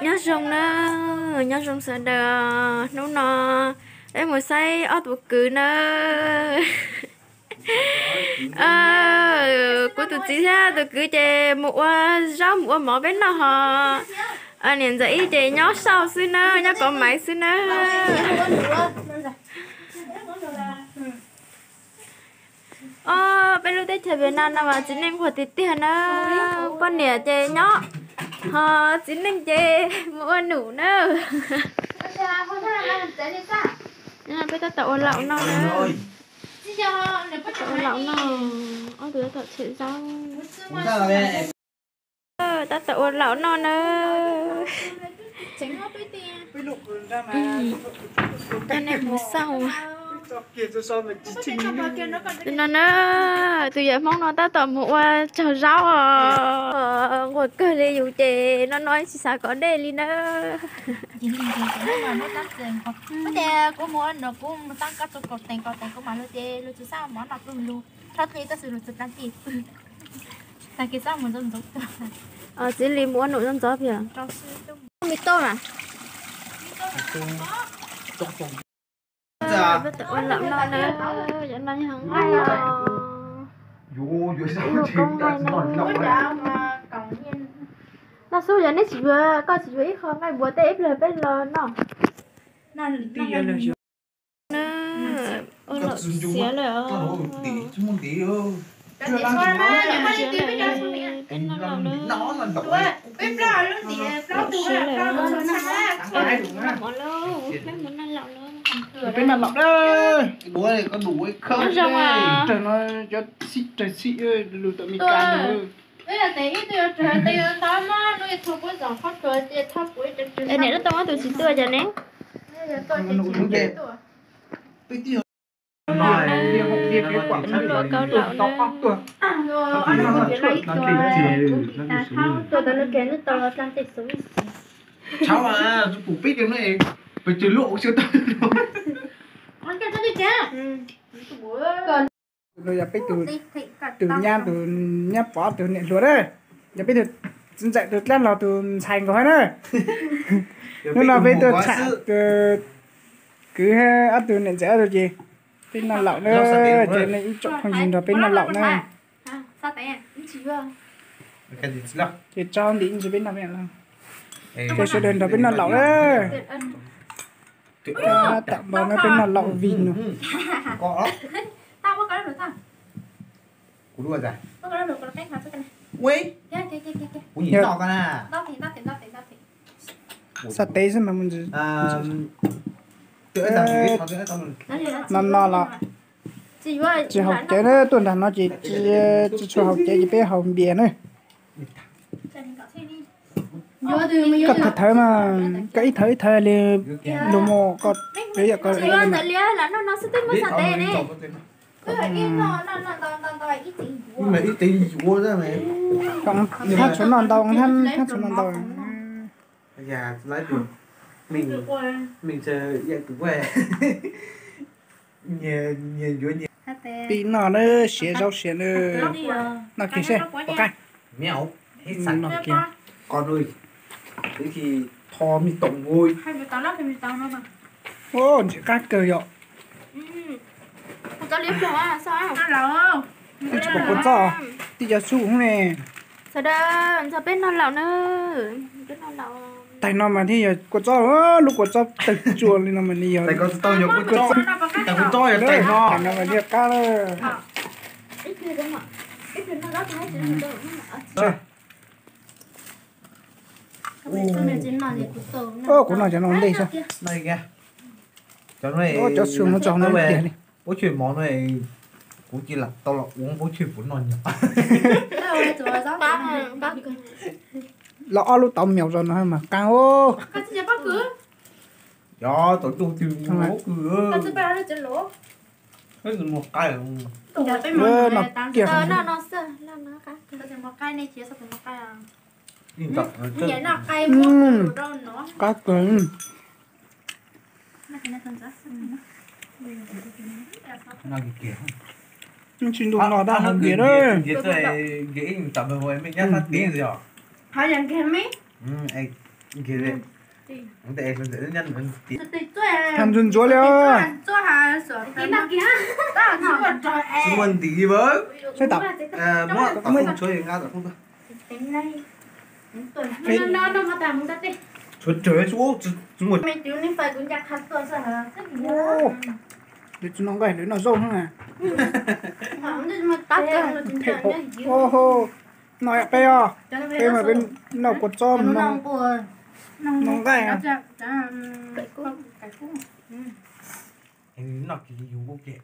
Nyob zoo na, nyob zoo sawv daws. Hnub no peb mus saib ob tug kwv na. Kuv tus txiv thiab tus kwv ces mus ua zaub mus ua mov peb noj ho. Niam ntxawm ib ces nyob saum xwb na, nyob kov maiv xwb na. Ob, peb lub teb chaws Vietnam no mas txiv neej nquag tiag tiag na. Poj niam ces nyob, ho txiv neej ces mus ua num na. Peb tab tom ua laum noj na. Ua laum noj, ob tug tab tom tshem zaub. Tab tom ua laum noj na. Coj nej mus xauj. Tus no na, tus yawm Hmoob no tab tom mus ua tsau zaub os. Nquag kawg li yus ces no no tsis xav kov dej li na. Ces kuv mus no kuv mus txog koj tus kaum teev kaum teev kuv mam lug ces lug tsis xav mov no kuv lug thob dlej tab sis lug txug dlaab tsi tag kis xav mus ntxov ntxov. Txiv Lis mus ua num ntxov ntxov thiab. Mi toj mas. Ua laum noj na, yog noj heev os. Ua koob noj na. Noj xub yog neb tsis yuav, koj tsis yuav ib qho nqaij npua tej ib pliag peb los noj. Ua laum xiav lawm os. Peb noj laum na. Laum siav lawm os. Peb noj laum na. Nyob zoo os. Raws no cov xib raws xib lug tom Mes Kas no. Es niam lub toj muab tus txiv tuaj cas ne? Luaj kaub laum na. Yog peb tug, tug nyab, tug nyab Pov tug niam hluas na. Yog peb tug txiv ntxawm tug dlaab laug tug ntxhais nkaus hab na. Hnub no peb tuaj tsham tug kwv hab ob tug niam ntxawm ob tug ces peb noj laum na, ces nej ib tsoom phooj ywg nrog peb noj laum na. Ces tso ntim ntsis peb noj, ces sawv daws nrog peb noj laum na. Tam npaum no peb noj laum vig no. Xav tev xwb mas mus ntsis. No no los tsis haum cawv na, tuaj nram no ces tsis tshua haus cawv ces peb haus npias na. Koj thawv thawv mas, koj ib thawv ib thawv li lug mus koj, yog koj thab tshuav noj ntau, thab tshuav noj ntau. Pib noj na, siav zaub siav na. Noj kiag seb puas qab. Noj kiag. Ntxim qab kawg yom. Twb tsis pom kua txob, tib co xub ne. Sawv daws nrog peb noj laum na. Taig no mas thiaj yog kua txob, lub kua txob tawg tsua li no mas li yog. Taig no mas thiaj qab. Kuv noj cov no ntej xwb. Cov xub no tso no tiag li. Pob tshuaj mov no, kuv cia lam tau los ua pob tshuaj puav noj nyob. Los ob lub tauv meus zog no mas qab os. Yog tau coj twg pob kws. No kiag. Qab kawg. Tsis ntuj no tab hau npias na. Txuas ntsuav li os. Tsis muaj ntiv vawv. Muab tom foob tshuav nqa tom foob tuaj. Tshuav tsawg tsis muaj. Lwm tsis noj nqaij lwm noj zaub na. Phem, noj peb os. Peb mas peb noj kua txob, noj nqaij. Noj kiag yus kuj ke.